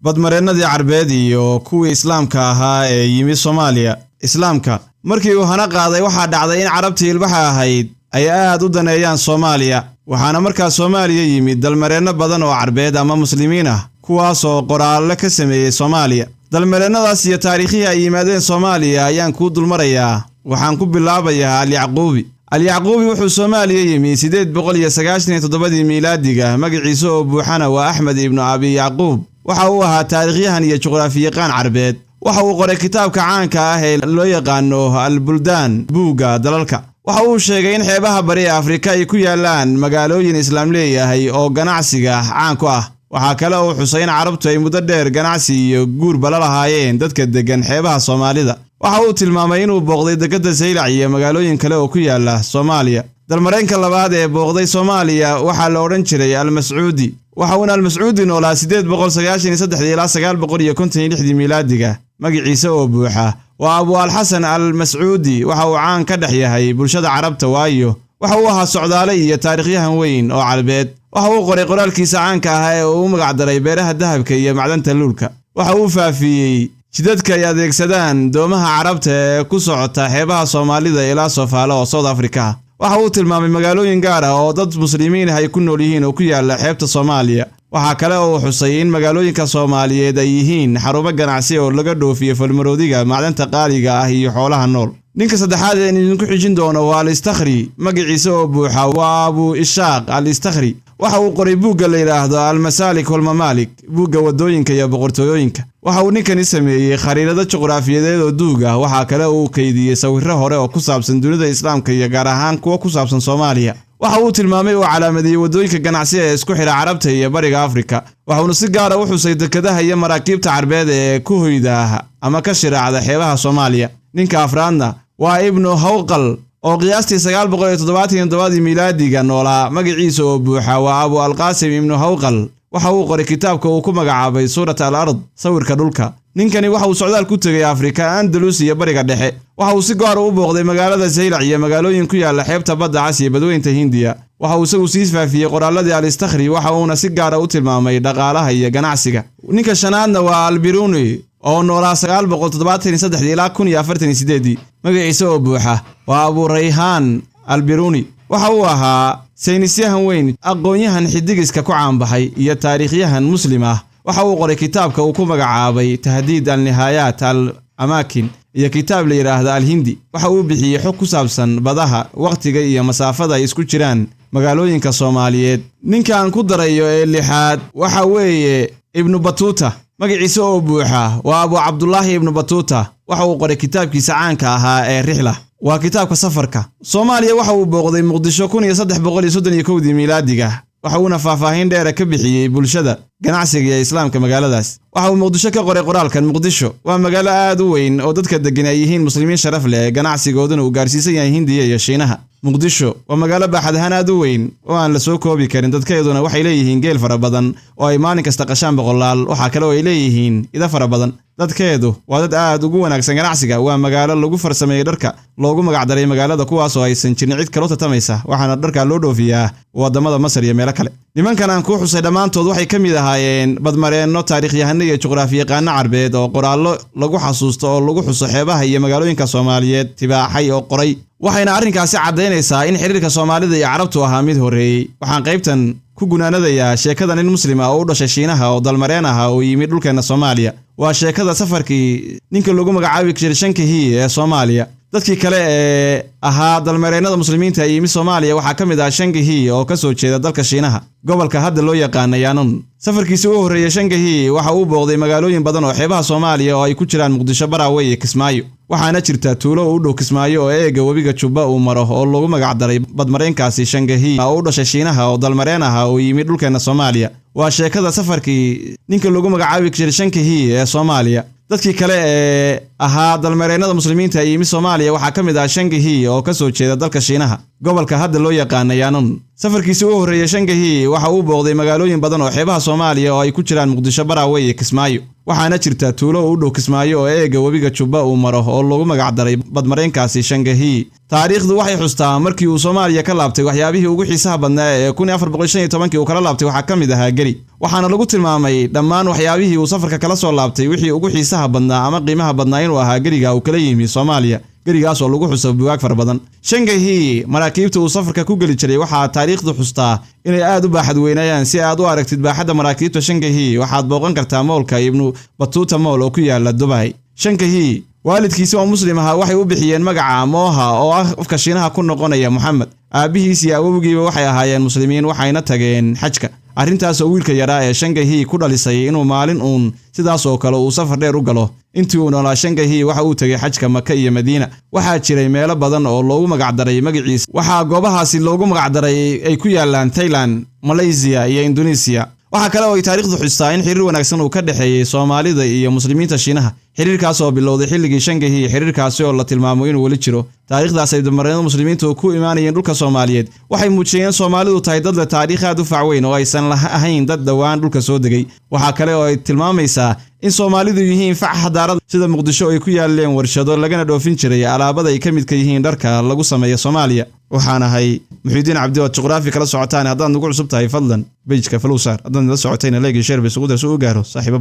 Badmareennadii Carbeed iyo kuwii Islaamka ahaa ee yimi Soomaaliya. Islaamka markii uu hana qaaday, waxaa dhacday in Carabtii ilbaxa ahayd ay aad u daneeyaan Soomaaliya. Waxaana markaa Soomaaliya yimid dalmareenno badan oo Carbeed ama Muslimiin ah, kuwaasoo qoraallo ka sameeyey Soomaaliya. Dalmareennadaas iyo taariikhihii ay yimaadeen Soomaaliya ayaan kuu dulmarayaa. Waxaan ku bilaabayaa Alyacquubi. Alyacquubi wuxuu Soomaaliya yimi 897-dii miilaadiga. Magaciisa oo buuxana waa Axmed ibnu Abi Yacquub. Waxa uu ahaa taariikhyahan iyo juqraafiyaqaan Carbeed. Waxa uu qoray kitaabka caanka ah ee loo yaqaano Albuldaan, buugga dalalka. Waxa uu sheegay in xeebaha bari ee Afrika ay ku yaalaan magaalooyin Islaam leeyahay oo ganacsiga caan ku ah. Waxaa kale uu xusay in Carabtu ay muddo dheer ganacsi iyo guurba la lahaayeen dadka deggan xeebaha Soomaalida. Waxa uu tilmaamay inuu booqday dekedda Saylac iyo magaalooyin kale oo ku yaala Soomaaliya. Dalmareenka labaad ee booqday Soomaaliya waxaa la odhan jiray Almascuudi. Waxa uuna Almascuudi noolaa 893-dii ilaa 956-dii miilaadiga. Magaciisa oo buuxa waa Abu Alxasan Almascuudi. Waxa uu caan ka dhex yahay bulshada Carabta, waayo waxa uu ahaa socdaale iyo taariikhyahan weyn oo Carbeed. Waxa uu qoray qoraalkiisa caanka ah ee uu u magacdaray Beeraha Dahabka iyo Macdanta Luulka. Waxa uu faafiyey jidadka ay adeegsadaan doomaha Carabta ee ku socota xeebaha Soomaalida ilaa Soofaale oo South Africa. Waxa uu tilmaamay magaalooyin gaar ah oo dad Muslimiin ah ay ku nool yihiin oo ku yaala xeebta Soomaaliya. Waxaa kale oo uu xusay in magaalooyinka Soomaaliyeed ay yihiin xarumo ganacsi oo laga dhoofiyo falmaroodiga, macdanta qaaliga ah iyo xoolaha nool. Ninka saddexaad ee idinku xijin doono waa Al-Istakhri. Magaciisa oo buuxa waa Abu Ishaaq Al-Istakhri. Waxa uu qoray buugga la yidhaahdo Almasaalik walmamaalik, buugga waddooyinka iyo boqortooyooyinka. Waxa uu ninkani sameeyey khariirado juqraafiyadeed oo duug ah. Waxaa kale uu kaydiyey sawirro hore oo ku saabsan dunida Islaamka iyo gaar ahaan kuwo ku saabsan Soomaaliya. Waxa uu tilmaamay uu calaamadiyey waddooyinka ganacsi ee isku xidha Carabta iyo bariga Afrika. Waxuuna si gaara u xusay dekadaha iyo maraakiibta Carbeed ee ku hoyda ama ka shiraacda xeebaha Soomaaliya. Ninka afraadna waa Ibnu Hawqal oo qiyaastii 977-dii miilaadiga noolaa. Magaciisa oo buuxa waa Abu Alqaasim Ibnu Hawqal. Waxa uu qoray kitaabka uu ku magacaabay Suurat al Ard, sawirka dhulka. Ninkani waxa uu socdaal ku tegey Afrika, Andalus iyo bariga Dhexe. Waxa uu si gaara u booqday magaalada Saylac iyo magaalooyin ku yaala xeebta Badda Cas iyo Badweynta Hindiya. Waxa uu isagu sii faafiyey qoraalladii Alistakhri, waxa uuna si gaara u tilmaamay dhaqaalaha iyo ganacsiga. Ninka shanaadna waa Albiruni oo noolaa 973-dii ilaa 1048-dii. Magaciisa oo buuxa waa Abu Rayhaan Albiruni. Waxa uu ahaa saynisyahan weyn, aqoon-yahan xidigiska ku caanbaxay iyo taariikhyahan Muslim ah. Waxa uu qoray kitaabka uu ku magacaabay Tahdiid Alnihaayaat al Amaakin iyo kitaab la yidhaahda Alhindi. Waxa uu bixiyey xog ku saabsan badaha, wakhtiga iyo masaafada ay isku jiraan magaalooyinka Soomaaliyeed. Ninkan ku darayo ee lixaad waxa weeye Ibnu Batuuta. Magaciisa oo buuxa waa Abu Cabdulaahi Ibnu Batuuta. Waxa uu qoray kitaabkiisa caanka ahaa ee Rixla, waa kitaabka safarka. Soomaaliya waxa uu booqday Muqdisho 1331-dii miilaadiga. Waxa uuna faahfaahin dheera ka bixiyey bulshada, ganacsiga iyo Islaamka magaaladaas. Waxa uu Muqdisho ka qoray qoraalkan: "Muqdisho waa magaalo aad u weyn oo dadka deggan ay yihiin Muslimiin sharaf leh, ganacsigooduna uu gaarsiisan yahay Hindiya iyo Shiinaha. Muqdisho waa magaalo baaxad ahaan aad u weyn oo aan la soo koobi karin. Dadkeeduna waxay leeyihiin geel fara badan oo ay maalin kasta qashaan boqolaal. Waxaa kale oo ay leeyihiin ida fara badan. Dadkeedu waa dad aad ugu wanaagsan ganacsiga. Waa magaalo lagu farsameeyey dharka loogu magacdaray magaalada, kuwaasoo aysan jirin cid kaloo tartamaysa, waxaana dharka loo dhoofiyaa waddamada Masar iyo meelo kale." Nimankan aan kuu xusay dhammaantood waxay ka mid ahaayeen badmareenno, taariikhyahano iyo juqraafiyaqaano Carbeed oo qoraallo lagu xasuusto oo lagu xuso xeebaha iyo magaalooyinka Soomaaliyeed tibaaxay oo qoray. Waxayna arrinkaasi caddaynaysaa in xiriirka Soomaalida iyo Carabtu ahaa mid horreeyey. Waxaan qaybtan ku gunaanadayaa sheekada nin Muslim ah oo u dhashay Shiinaha oo dalmareen ah oo yimid dhulkeenna Soomaaliya. Waa sheekada safarkii ninka lagu magacaabi jiray Shankahi ee Soomaaliya. Dadkii kale ee ahaa dalmareennada Muslimiinta ee yimid Soomaaliya waxaa ka mid ah Shangahi oo ka soo jeeda dalka Shiinaha, gobolka hadda loo yaqaana Yaanon. Safarkiisii u horreeyey, Shangahi waxa uu booqday magaalooyin badan oo xeebaha Soomaaliya oo ay ku jiraan Muqdisho, Baraawe iyo Kismaayo. Waxaana jirta tuulo u dhow Kismaayo oo eega webiga Jubba uu maro oo lagu magacdaray badmareenkaasi Shangahi oo u dhashay Shiinaha oo dalmareen ah oo yimid dhulkeenna Soomaaliya. Waa sheekada safarkii ninka lagu magacaabi jiray Shankahi ee Soomaaliya. Dadkii kale ee ahaa dalmareennada Muslimiinta ee yimid Soomaaliya waxaa ka mid ah Shangahi oo ka soo jeeda dalka Shiinaha. Gobolka hadda loo yaqaana Yaanan. Safarkiisii u horreeyey, Shangahi waxa uu booqday magaalooyin badan oo xeebaha Soomaaliya oo ay ku jiraan Muqdisho, Baraawe iyo Kismaayo. Waxaana jirta tuulo u dhow Kismaayo oo eega webiga Jubba uu maro oo loogu magacdaray badmareenkaasi Shangahi. Taariikhdu waxay xustaa markii uu Soomaaliya ka laabtay, waxyaabihii ugu xiisaha badnaa ee 1415-kii uu kala laabtay waxaa ka mid ahaa geri. Waxaana lagu tilmaamay dhammaan waxyaabihii uu safarka kala soo laabtay wixii ugu xiisaha badnaa ama qiimaha badnaa inuu ahaa geriga uu kala yimi Soomaaliya, gerigaas oo lagu xuso bugaag fara badan. Shangahi maraakiibta uu safarka ku geli jiray waxaa taariikhdu xustaa inay aad u baaxad weynayaan. Si aad u aragtid baaxadda maraakiibta Shangahi, waxaad booqan kartaa mall-ka Ibnu Batuuta Mall oo ku yaala Dubai. Shangahi waalidkiisi oo Muslim ahaa waxay u bixiyeen magaca Mooha, oo ah afka Shiinaha ku noqonaya Moxamed. Aabbihiis iyo awowgiiba waxay ahaayeen Muslimiin, waxayna tageen xajka. Arrintaas oo wiilka yaraa ee Shangahi ku dhalisay inuu maalin uun sidaas oo kale uu safar dheer u galo. Intii uu noolaa, Shangahi waxa uu tegey xajka Maka iyo Madiina. Waxaa jiray meelo badan oo loogu magacdaray magaciisa. Waxaa goobahaasi loogu magacdaray ay ku yaalaan Thailand, Malaysiya iyo Indonesiya. Waxaa kale oo ay taariikhdu xustaa in xiriir wanaagsan uu ka dhexeeyey Soomaalida iyo Muslimiinta Shiinaha, xiriirkaas oo bilowday xilligii Shangahi, xiriirkaasi oo la tilmaamo inuu weli jiro. Taariikhdaas ay badmareenada Muslimiintu ku imaanayeen dhulka Soomaaliyeed waxay muujiyeen in Soomaalidu tahay dad leh taariikh aad u fac weyn oo aysan ahayn dad dhowaan dhulka soo degay. Waxaa kale oo ay tilmaamaysaa in Soomaalidu yihiin fac xadaarad, sida Muqdisho ay ku yaaleen warshado lagana dhoofin jiray alaabada ay ka midka yihiin dharka lagu sameeya Soomaaliya. Waxaan ahay Muxiidiin Cabdi ood juqraafi kala socotaan. Haddaad nagu cusub tahay, fadlan page-ka follow saar. Haddaad nala socotayna like, share bay isugu dar si u gaaro saaxiibo.